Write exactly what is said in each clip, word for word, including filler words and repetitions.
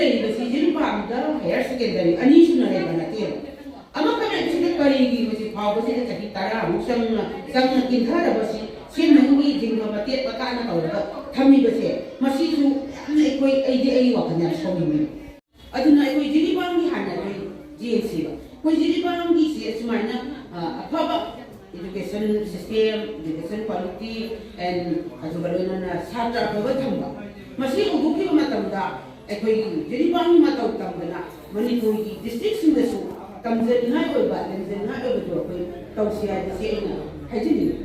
ꯂꯩꯔꯤꯕꯁꯤ ꯖꯤꯔꯤꯕꯥꯝꯗ higher secondary ꯑꯅꯤ ꯁꯨꯅ ꯂꯩꯕ ꯅꯠꯇꯦꯕ꯫ ꯑꯃꯈꯛ ꯂꯩꯕꯁꯤꯗ ꯀꯔꯤꯒꯤ ꯍꯧꯖꯤꯛ ꯐꯥꯎꯕꯁꯤꯗ ꯆꯍꯤ ꯇꯔꯥꯃꯨꯛ ꯆꯪꯅ ꯆꯪꯅ ꯏꯟꯊꯔꯕꯁꯤ ꯁꯦꯝꯅꯕꯒꯤ ꯖꯤꯡꯒ ꯃꯇꯦꯛ ꯃꯇꯥꯅ ꯇꯧꯔꯒ ꯊꯝꯃꯤꯕꯁꯦ, ꯃꯁꯤꯁꯨ ꯌꯥꯝꯅ ꯑꯩꯈꯣꯏ, ꯑꯩꯗꯤ ꯑꯩꯒꯤ ꯋꯥꯈꯜ ꯌꯥꯝ ꯁꯥꯎꯅꯤꯡꯉꯤ꯫ ꯑꯗꯨꯅ ꯑꯩꯈꯣꯏ ꯖꯤꯔꯤꯕꯥꯝꯒꯤ ꯍꯥꯟꯅ ꯑꯩꯈꯣꯏ ꯌꯦꯡꯁꯤꯕ꯫ ꯑꯩꯈꯣꯏ ꯖꯤꯔꯤꯕꯥꯝꯒꯤꯁꯤ ꯑꯁꯨꯃꯥꯏꯅ, ꯑ, ꯑꯐꯕ education system, education quality, and ꯑꯗꯨꯒ ꯂꯣꯏꯅꯅ ꯁꯥꯇ꯭ꯔ ꯑꯐꯕ ꯊꯝꯕ꯫ ꯃꯁꯤ ꯍꯧꯗꯣꯛꯈꯤꯕ ꯃꯇꯝꯗ ꯑꯩꯈꯣꯏꯒꯤ ꯖꯤꯔꯤꯕꯥꯝꯒꯤ ꯃꯇꯧ ꯇꯝꯗꯅ ꯃꯅꯤꯄꯨꯔꯒꯤ districtꯁꯤꯡꯗꯁꯨ ꯇꯝꯖꯅꯤꯡꯉꯥꯏ ꯑꯣꯏꯕ, ꯂꯦꯡꯖꯅꯤꯡꯉꯥꯏ ꯑꯣꯏꯕꯗꯨ ꯑꯩꯈꯣꯏ ꯇꯧꯁꯤ ꯍꯥꯏꯕꯁꯤ ꯑꯩꯅ ꯍꯥꯏꯖꯅꯤꯡꯉꯤ꯫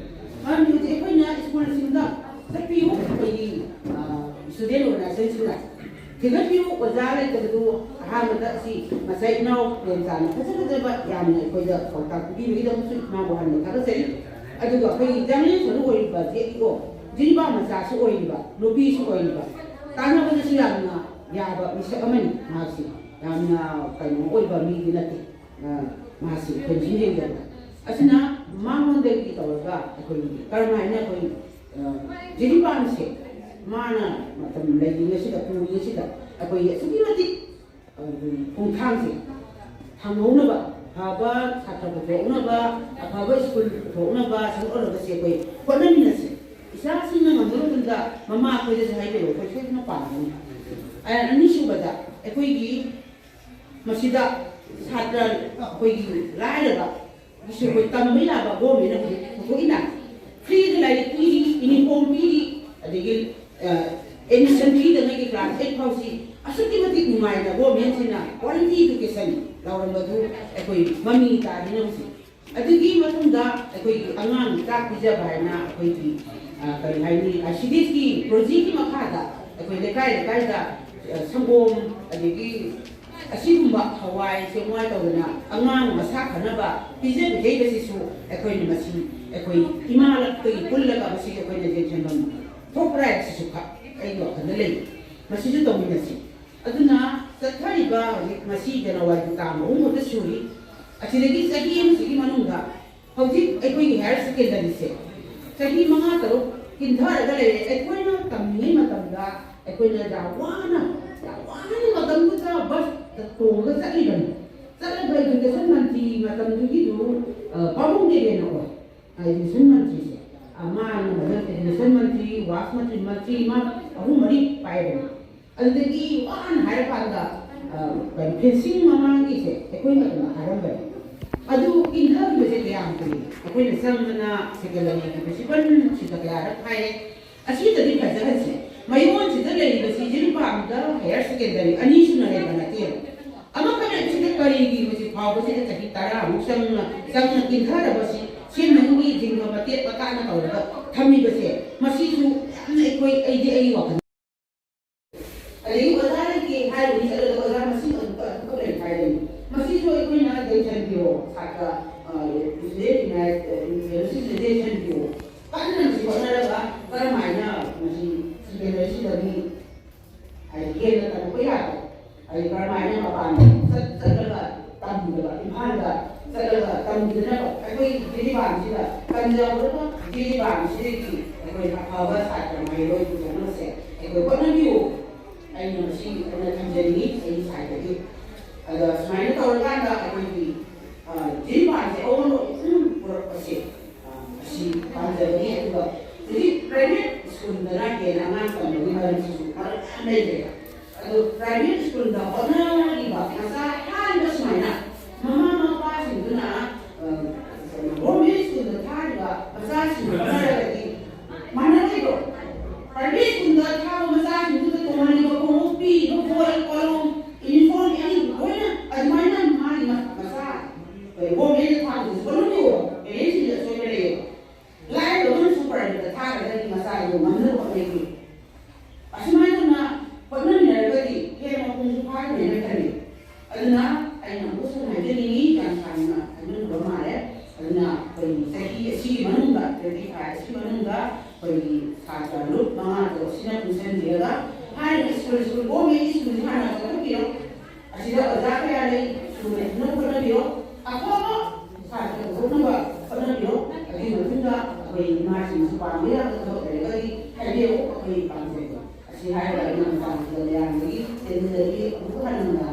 ꯃꯔꯝꯗꯤ ꯍꯧꯖꯤꯛ ꯑꯩꯈꯣꯏꯅ ꯁ꯭ꯀꯨꯜꯁꯤꯡꯗ ꯆꯠꯄꯤꯌꯨ, ꯑꯩꯈꯣꯏꯒꯤ, ꯑ, student organizationꯁꯤꯡꯅ ꯊꯤꯒꯠꯄꯤꯌꯨ꯫ ꯑꯣꯖꯥ ꯂꯩꯇꯕꯗꯨ ꯑꯍꯥꯟꯕꯗ ꯁꯤ ꯉꯁꯥꯏ ꯏꯅꯥꯎ ꯄ꯭ꯔꯦꯝꯆꯥꯟꯅ ꯐꯖ ꯐꯖꯕ ꯌꯥꯝꯅ ꯑꯩꯈꯣꯏꯗ ꯄꯥꯎꯇꯥꯛ ꯄꯤꯕꯤꯕꯒꯤꯗꯃꯛꯁꯨ ꯏꯃꯥꯕꯨ ꯍꯟꯅ ꯊꯥꯒꯠꯆꯔꯤ꯫ ꯑꯗꯨꯒ ꯑꯩꯈꯣꯏꯒꯤ ꯖꯔꯅꯦꯂꯤꯁ ꯑꯣꯏꯔꯤꯕ ꯖꯦꯠ ꯏ ꯑꯣ, ꯖꯤꯔꯤꯕꯥꯝ ꯃꯆꯥꯁꯨ ꯑꯣꯏꯔꯤꯕ, ꯅꯨꯄꯤꯁꯨ ꯑꯣꯏꯔꯤꯕ, ꯇꯥꯟꯅꯕꯗꯁꯨ ꯌꯥꯝꯅ ꯌꯥꯕ ꯃꯤꯁꯛ ꯑꯃꯅꯤ꯫ ꯃꯍꯥꯛꯁꯤ ꯌꯥꯝꯅ ꯀꯩꯅꯣ ꯑꯣꯏꯕ ꯃꯤꯗꯤ ꯅꯠꯇꯦ꯫ ꯑ, ꯃꯍꯥꯛꯁꯤ ꯑꯩꯈꯣꯏ ꯁꯨꯝ ꯌꯦꯡꯖꯕꯗ꯫ ꯑꯁꯤꯅ ꯃꯉꯣꯟꯗꯒꯤ ꯇꯧꯔꯒ ꯑꯩꯈꯣꯏ ꯀꯔꯝꯍꯥꯏꯅ ꯑꯩꯈꯣꯏ, ꯑ, ꯖꯤꯔꯤꯕꯥꯝꯁꯦ ꯃꯥꯅ ꯃꯇꯝ ꯂꯩꯔꯤꯉꯩꯁꯤꯗ, ꯄꯨꯔꯤꯉꯩꯁꯤꯗ ꯑꯩꯈꯣꯏ ꯑꯁꯨꯛꯀꯤ ꯃꯇꯤꯛ, ꯑ, ꯈꯣꯡꯊꯥꯡꯁꯦ ꯊꯥꯡꯍꯧꯅꯕ, ꯑꯐꯕ ꯁꯥꯇ꯭ꯔ ꯄꯨꯊꯣꯛꯅꯕ, ꯑꯐꯕ ꯁ꯭ꯀꯨꯜ ꯄꯨꯊꯣꯛꯅꯕ ꯁꯔꯨꯛ ꯑꯣꯏꯔꯒꯁꯦ ꯑꯩꯈꯣꯏ ꯍꯣꯠꯅꯃꯤꯟꯅꯁꯦ꯫ ꯏꯆꯥꯁꯤꯡꯅ ꯉꯝꯕ ꯃꯇꯝꯗ ꯃꯃꯥ ꯑꯩꯈꯣꯏꯗꯁꯨ ꯍꯥꯏꯕꯤꯔꯛꯑꯣ, ꯑꯩꯈꯣꯏ ꯁꯣꯏꯗꯅ ꯄꯥꯝꯒꯅꯤ꯫ ꯑ, ꯑꯅꯤꯁꯨꯕꯗ ꯑꯩꯈꯣꯏꯒꯤ ꯃꯁꯤꯗ ꯁꯥꯇ꯭ꯔ ꯑꯩꯈꯣꯏꯒꯤ ꯂꯥꯏꯔꯕ ꯁꯤꯁꯨ ꯑꯩꯈꯣꯏ ꯇꯝꯕ ꯌꯥꯕ ꯒꯣꯔꯃꯦꯟꯅ ꯍꯧꯖꯤꯛ ꯄꯨꯊꯣꯛꯏꯅ꯫ ꯐ꯭ꯔꯤꯗ ꯂꯥꯏꯔꯤꯛ ꯄꯤꯔꯤ, ꯌꯨꯅꯤꯐꯣꯔꯝ ꯄꯤꯔꯤ, ꯑꯗꯒꯤ, ꯑ, ꯑꯦꯗꯃꯤꯁꯟ ꯐ꯭ꯔꯤꯗ ꯅꯣꯏꯒꯤ ꯀ꯭ꯂꯥꯁ ꯑꯩꯠ ꯐꯥꯎꯁꯤ ꯑꯁꯨꯛꯀꯤ ꯃꯇꯤꯛ ꯅꯨꯡꯉꯥꯏꯅ ꯒꯣꯔꯃꯦꯟꯁꯤꯅ ꯀ꯭ꯋꯥꯂꯤꯇꯤ ꯏꯗꯨꯀꯦꯁꯟ ꯂꯥꯎꯔꯝꯕꯗꯨ ꯑꯩꯈꯣꯏ ꯃꯃꯤ ꯇꯥꯗꯅ ꯍꯧꯖꯤꯛ꯫ ꯑꯗꯨꯒꯤ ꯃꯇꯨꯡꯗ ꯑꯩꯈꯣꯏꯒꯤ ꯑꯉꯥꯡ ꯆꯥꯛ ꯄꯤꯖꯕ ꯍꯥꯏꯅ ꯑꯩꯈꯣꯏꯒꯤ, ꯑ, ꯀꯔꯤ ꯍꯥꯏꯅꯤ, ꯑꯥꯏ ꯁꯤ ꯗꯤ ꯑꯦꯁꯀꯤ ꯄ꯭ꯔꯣꯖꯦꯛꯀꯤ ꯃꯈꯥꯗ ꯑꯩꯈꯣꯏ ꯂꯩꯀꯥꯏ ꯂꯩꯀꯥꯏꯗ, ꯑ, ꯁꯪꯒꯣꯝ, ꯑꯗꯒꯤ ꯑꯁꯤꯒꯨꯝꯕ ꯍꯋꯥꯏ ꯆꯦꯡꯋꯥꯏ ꯇꯧꯗꯅ ꯑꯉꯥꯡ ꯃꯁꯥ ꯐꯅꯕ ꯄꯤꯖ ꯄꯤꯊꯛꯏꯕꯁꯤꯁꯨ ꯑꯩꯈꯣꯏꯅ ꯃꯁꯤ ꯑꯩꯈꯣꯏ ꯏꯃꯥ ꯂꯛꯇꯒꯤ ꯄꯨꯜꯂꯒ ꯃꯁꯤ ꯑꯩꯈꯣꯏꯅ ꯌꯦꯡꯁꯤꯟꯐꯝ ꯊꯣꯛꯄ꯭ꯔꯥ ꯍꯥꯏꯕꯁꯤꯁꯨ ꯈꯛ ꯑꯩꯒꯤ ꯋꯥꯈꯜꯗ ꯂꯩ꯫ ꯃꯁꯤꯁꯨ ꯇꯧꯃꯤꯟꯅꯁꯤ꯫ ꯑꯗꯨꯅ ꯆꯠꯊꯔꯤꯕ ꯍꯧꯖꯤꯛ ꯉꯁꯤ ꯖꯅꯋꯥꯔꯤ ꯇꯥꯡ ꯑꯍꯨꯝ ꯈꯛꯇ ꯁꯨꯔꯤ꯫ ꯑꯁꯤꯗꯒꯤ ꯆꯍꯤ ꯑꯃꯁꯤꯒꯤ ꯃꯅꯨꯡꯗ ꯍꯧꯖꯤꯛ ꯑꯩꯈꯣꯏꯒꯤ ꯍꯥꯌꯔ ꯁꯦꯀꯦꯟꯗꯔꯤꯁꯦ ꯆꯍꯤ ꯃꯉꯥ ꯇꯔꯨꯛ ꯀꯤꯟꯊꯔꯒ ꯂꯩꯔꯦ꯫ ꯑꯩꯈꯣꯏꯅ ꯇꯝꯂꯤꯉꯩ ꯃꯇꯝꯗ ꯑꯩꯈꯣꯏꯅ ꯌꯥꯝ ꯋꯥꯅ, ꯌꯥꯝ ꯋꯥꯅ ꯃꯇꯝ ꯃꯇꯝꯗꯨꯗ ꯕꯁꯇ ꯇꯣꯡꯉꯒ ꯆꯠꯂꯤꯕꯅꯤ꯫ ꯆꯠꯂꯒ ꯏꯗꯨꯀꯦꯁꯟ ꯃꯟꯇ꯭ꯔꯤ ꯃꯇꯝꯗꯨꯒꯤꯗꯨ, ꯑ, ꯄꯥꯕꯨꯡ ꯗꯦꯕꯦꯟꯅ ꯑꯣꯏ꯫ ꯏꯗꯨꯀꯦꯁꯟ ꯃꯟꯇ꯭ꯔꯤꯁꯦ, ꯑ, ꯃꯥꯅ ꯍꯧꯖꯤꯛ ꯏꯗꯨꯀꯦꯁꯟ ꯃꯟꯇ꯭ꯔꯤ, ꯋꯥꯁ ꯃꯟꯇ꯭ꯔꯤ, ꯃꯟꯇ꯭ꯔꯤ ꯃꯥ ꯑꯍꯨꯝ ꯃꯔꯤ ꯄꯥꯏꯕꯅꯤ꯫ ꯑꯗꯨꯗꯒꯤ ꯋꯥꯅ ꯍꯥꯏꯔꯀꯥꯟꯗ, ꯑ, ꯀꯩꯅꯣ, ꯐꯦꯟꯁꯤꯡ ꯃꯃꯥꯡꯒꯤꯁꯦ ꯑꯩꯈꯣꯏ ꯃꯇꯝꯗ ꯍꯥꯏꯔꯝꯕꯅꯤ꯫ ꯑꯗꯨ ꯏꯟꯊꯈꯤꯕꯁꯦ ꯀꯌꯥꯝ ꯀꯨꯏꯔꯦ? ꯑꯩꯈꯣꯏꯅ ꯆꯪꯗꯅ ꯁꯦꯀꯦꯟꯗꯔꯤꯒꯤ ꯄ꯭ꯔꯤꯟꯁꯤꯄꯜꯁꯤꯗ ꯀꯌꯥꯔꯛ ꯍꯥꯏꯔꯦ, ꯑꯁꯤꯗꯗꯤ ꯐꯖꯍꯟꯁꯦ꯫ ꯃꯌꯣꯟꯁꯤꯗ ꯂꯩꯔꯤꯕꯁꯤ ꯖꯤꯔꯤꯕꯥꯝꯗ ꯍꯥꯌꯔ ꯁꯦꯀꯦꯟꯗꯔꯤ ꯑꯅꯤ ꯁꯨꯅ ꯂꯩꯕ ꯅꯠꯇꯦꯕ꯫ ꯑꯃꯈꯛ ꯂꯩꯕꯁꯤꯗ ꯀꯔꯤꯒꯤ ꯍꯧꯖꯤꯛ ꯐꯥꯎꯕꯁꯤꯗ ꯆꯍꯤ ꯇꯔꯥꯃꯨꯛ ꯆꯪꯅ, ꯆꯪꯅ ꯏꯟꯊꯔꯕꯁꯤ, ꯁꯦꯝꯅꯕꯒꯤ ꯖꯤꯡꯒ ꯃꯇꯦꯛ ꯃꯀꯥꯅ ꯇꯧꯔꯒ ꯊꯝꯃꯤꯕꯁꯦ, ꯃꯁꯤꯁꯨ ꯌꯥꯝꯅ ꯑꯩꯈꯣꯏ, ꯑꯩꯗꯤ ꯑꯩꯒꯤ ꯋꯥꯈꯜ꯫ ꯑꯗꯒꯤ ꯑꯣꯖꯥ ꯂꯩꯇꯦ ꯍꯥꯏꯔꯨꯅꯤ, ꯆꯠꯂꯒ ꯑꯣꯖꯥ ꯃꯁꯤꯡ ꯑꯗꯨꯈꯛ, ꯑꯗꯨꯈꯛ ꯂꯩ ꯍꯥꯏꯔꯅꯤ꯫ ꯃꯁꯤꯁꯨ ꯑꯩꯈꯣꯏꯅ ꯌꯦꯡꯁꯤꯟꯕꯤꯌꯣ, ꯁꯥꯇ꯭ꯔ, ꯑ, ꯏꯁꯇꯨꯗꯦꯟꯁꯤꯡꯅ, ꯑ, ꯀꯩꯅꯣꯁꯤꯡꯁꯤꯗ ꯌꯦꯡꯁꯤꯟꯕꯤꯌꯣ꯫ ꯀꯟꯅ ꯃꯁꯤ ꯍꯣꯠꯅꯔꯒ ꯀꯔꯝꯍꯥꯏꯅ ꯃꯁꯤ ꯁꯦꯀꯦꯟꯗꯔꯤꯁꯤꯗꯒꯤ ꯍꯥꯏꯗꯤ ꯍꯦꯟꯅ ꯇꯝꯃꯛꯄ ꯌꯥꯕ, ꯍꯥꯏꯗꯤ ꯀꯔꯝꯍꯥꯏꯅ ꯃꯄꯥꯟꯗ ꯆꯠ-, ꯆꯠꯂꯒ ꯇꯝꯗꯕ, ꯏꯝꯐꯥꯜꯗ ꯆꯠꯂꯒ ꯇꯝꯗꯅꯕ ꯑꯩꯈꯣꯏ ꯖꯤꯔꯤꯕꯥꯝꯁꯤꯗ ꯇꯝꯖꯍꯧꯔꯒ ꯖꯤꯔꯤꯕꯥꯝꯁꯤꯗꯒꯤ ꯑꯩꯈꯣꯏ ꯑꯐꯕ ꯁꯥꯇ꯭ꯔ ꯃꯍꯩꯔꯣꯏ ꯄꯨꯊꯣꯛꯅꯕꯁꯦ ꯑꯩꯈꯣꯏ ꯍꯣꯠꯅꯕꯤꯌꯨ꯫ ꯑꯩꯅ ꯃꯁꯤ ꯑꯩꯅ ꯊꯝꯖꯅꯤꯡꯉꯤ ꯑꯩꯒꯤ ꯁꯥꯏꯠꯇꯒꯤ꯫ ꯑꯗ ꯁꯨꯃꯥꯏꯅ ꯇꯧꯔꯀꯥꯟꯗ ꯑꯩꯈꯣꯏꯒꯤ, ꯑ, ꯖꯤꯔꯤꯕꯥꯝꯁꯦ ꯑꯑꯣꯟꯕ ꯑꯗꯨꯝ ꯄꯨꯔꯛꯄꯁꯦ, ꯑ, ꯑꯁꯤ ꯄꯥꯝꯖꯕꯅꯤ꯫ ꯑꯗꯨꯒ ꯍꯧꯖꯤꯛ ꯄ꯭ꯔꯥꯏꯚꯦꯠ ꯁ꯭ꯀꯨꯜꯗꯅ ꯍꯦꯟꯅ ꯑꯉꯥꯡ ꯇꯝꯕꯒꯤ ꯃꯔꯝꯁꯤꯁꯨ ꯃꯔꯝ ꯌꯥꯝ ꯂꯩꯈ꯭ꯔꯦ꯫ ꯑꯗꯣ ꯄ꯭ꯔꯥꯏꯚꯦꯠ ꯁ꯭ꯀꯨꯜꯗ ꯍꯣꯠꯅꯔꯤꯕ ꯃꯆꯥ ꯊꯥꯔꯤꯕ ꯁꯨꯃꯥꯏꯅ ꯃꯃꯥ ꯃꯄꯥꯁꯤꯡꯗꯨꯅ, ꯑ, ꯒꯣꯔꯃꯦꯟ ꯁ꯭ꯀꯨꯜꯗ ꯊꯥꯔꯤꯕ ꯃꯆꯥꯁꯤꯡꯗꯨ ꯍꯣꯠꯅꯔꯒꯗꯤ ꯃꯥꯟꯅꯔꯣꯏꯗ꯭ꯔꯣ? ꯄ꯭ꯔꯥꯏꯚꯦꯠ ꯁ꯭ꯀꯨꯜꯗ ꯊꯥꯕ ꯃꯆꯥꯁꯤꯡꯗꯨꯗ ꯇꯣꯉꯥꯟꯕ ꯈꯣꯡꯎꯞ ꯄꯤꯔꯤꯕ, ꯕꯣꯏ, ꯀꯣꯂꯣꯝ, ꯌꯨꯅꯤꯐꯣꯔꯝ, ꯑꯦꯅꯤ ꯂꯣꯏꯅ ꯑꯗꯨꯃꯥꯏꯅ ꯃꯥꯒꯤ ꯃ-, ꯃꯆꯥ ꯒꯣꯔꯃꯦꯟꯗ ꯊꯥꯕꯗꯨꯁꯨ ꯀꯩꯅꯣ ꯇꯧꯋꯣ, ꯄꯦꯔꯦꯟꯁꯁꯤꯡꯗ ꯑꯁꯣꯏꯕ ꯂꯩꯌꯦꯕ꯫ ꯂꯥꯏꯔꯕ ꯑꯃꯅꯁꯨ ꯄ꯭ꯔꯥꯏꯚꯦꯠꯇ ꯊꯥꯔꯒꯗꯤ ꯃꯆꯥꯗꯨ ꯉꯝꯅꯕ ꯍꯣꯠꯅꯩ꯫ ꯑꯁꯨꯃꯥꯏꯅ ꯇꯧꯅ ꯍꯣꯠꯅꯃꯤꯟꯅꯔꯒꯗꯤ ꯍꯦꯟꯅ ꯃꯄꯨꯡꯁꯨ ꯐꯥꯒꯅꯤ ꯍꯥꯏꯅ ꯈꯜꯂꯤ꯫ ꯑꯗꯨꯅ ꯑꯩꯅ ꯑꯃꯨꯛ ꯁꯨꯝ ꯍꯥꯏꯖꯅꯤꯡꯉꯤ, ꯌꯥꯝ ꯁꯥꯡꯅ ꯍꯥꯏꯃꯟꯈ꯭ꯔꯕ ꯃꯥꯜꯂꯦ꯫ ꯑꯗꯨꯅ ꯑꯩꯈꯣꯏꯒꯤ ꯆꯍꯤ ꯑꯁꯤꯒꯤ ꯃꯅꯨꯡꯗ, ꯇ꯭ꯋꯦꯟꯇꯤ ꯐꯥꯏꯚ ꯑꯁꯤꯒꯤ ꯃꯅꯨꯡꯗ ꯑꯩꯈꯣꯏꯒꯤ ꯁꯥꯇ꯭ꯔ ꯂꯨꯞ ꯃꯉꯥ ꯇꯔꯨꯛ ꯑꯁꯤꯅ ꯄꯨꯟꯁꯤꯟꯕꯤꯔꯒ ꯍꯥꯏꯔꯤꯕ ꯁ꯭ꯀꯨꯜ, ꯁ꯭ꯀꯨꯜ ꯒꯣꯔꯃꯦꯟꯒꯤ ꯁ꯭ꯀꯨꯜꯁꯤ ꯍꯥꯟꯅ ꯆꯥꯎꯈꯠꯄꯤꯔꯣ꯫ ꯑꯁꯤꯗ ꯑꯣꯖꯥ ꯀꯌꯥ ꯂꯩ, ꯁꯨꯅ ꯐꯖꯅ ꯍꯣꯠꯅꯕꯤꯔꯣ꯫ ꯑꯐꯕ ꯁꯥꯇ꯭ꯔ ꯄꯨꯊꯣꯛꯅꯕ ꯍꯣꯠꯅꯕꯤꯔꯣ꯫ ꯑꯗꯨꯒꯤ ꯃꯇꯨꯡꯗ ꯑꯩꯈꯣꯏ ꯏꯃꯥꯁꯤꯡꯁꯨ ꯄꯥꯡꯕ ꯌꯥꯕ ꯊꯕꯛ ꯂꯩꯔꯒꯗꯤ ꯍꯥꯏꯕꯤꯔꯛꯎ, ꯑꯩꯈꯣꯏ ꯄꯥꯡꯖꯒꯦ꯫ ꯑꯁꯤ ꯍꯥꯏꯔꯒ ꯑꯩꯅ ꯃꯇꯥꯡꯁꯤꯗ ꯃꯌꯥꯝꯗꯒꯤ ꯑꯗꯨꯗꯒꯤ ꯑꯃꯨꯛ ꯍꯟꯅ